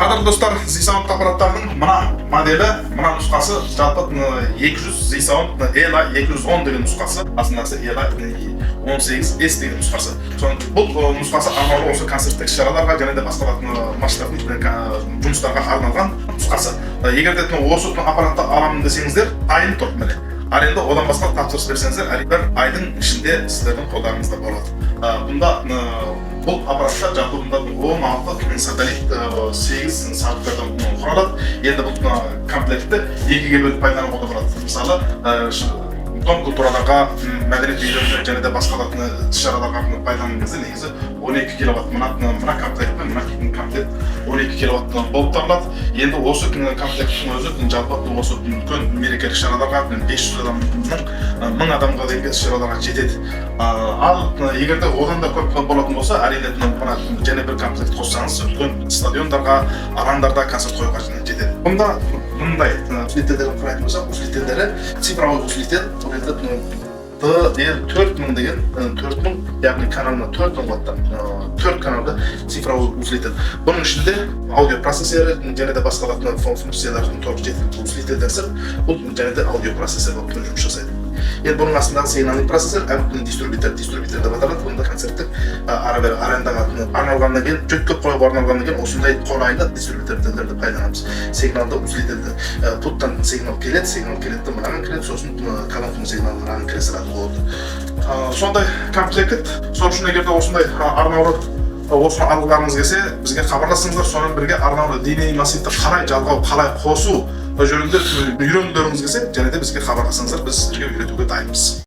Қадірлі достар, ZiSound аппараттарының мына моделі, мына нұсқасы жалпы 200 ZiSound ELA 210 деген нұсқасы, астындағысы ELA 18S деген нұсқасы. Соның бұл нұсқасы арнаулы осы концерттік іс-шараларға және де басқа да масштабты жұмыстарға арналған нұсқасы. Егер де осы аппаратты аламын десеңіздер, дайын тұр, міне. Ал енді одан басқа тапсырыс берсеңіздер, әрине, бір айдың ішінде сіздердің қолдарыңызда болады. Бұнда бұл аппаратта жалпы бұнда 16 сателлит, 8 сабвуферден құралады. Енді бұл комплектті екіге бөліп пайдалануға да болады. Мысалы, дом культураларға, мәдениет үйлеріне және де басқа да іс-шараларға пайдаланған кезде негізі 12 киловатт мына комплект пен мына комплект 12 киловатт болып табылады. Енді осы комплекттің өзі жалпы осы үлкен мерекелік шараларға, 500 адамның, 1000 адамға дейінгі іс-шараларға жетеді. Ал егер де одан да көп болатын болса, әрине, мына және бір комплект қоссаңыз, үлкен стадиондарға, алаңдарда концерт қоюға жетеді. Бұнда мындай усилительдерін қарайтын болсақ, усилительдері цифровой усилитель. Бұл енді DL 4000 деген, 4000, яғни каналына 4000 ваттан, төрт каналды цифровой усилитель. Бұның ішінде аудио процессоры және де басқа да функциялардың толық жеткілікті усилительден сырт, бұл және де аудио процессор болып жұмыс жасайды. Енді бұның астындағы сигнальный процессор, әрі дистрибьютор, дистрибьютор деп аталады. Бұнда концерттік ары бері арендаға арналғаннан кейін, жөткеп қоюға арналғаннан кейін, осындай қолайлы дистрибьюторлерді пайдаланамыз. Сигналды усилительді пульттан сигнал келеді, сигнал келеді де мынаған кіреді, сосын колонканың сигналы мынаған кіре салады, болды. Сондай комплект. Сол үшін егер де осындай арнаулы осыны алғыларыңыз келсе, бізге хабарласыңыздар. Сонымен бірге арнаулы линейный массивті қалай жалғау, қалай қосу жөнінде үйренгілеріңіз келсе, және де бізге хабарласыңыздар, біз сіздерге үйретуге дайынбыз.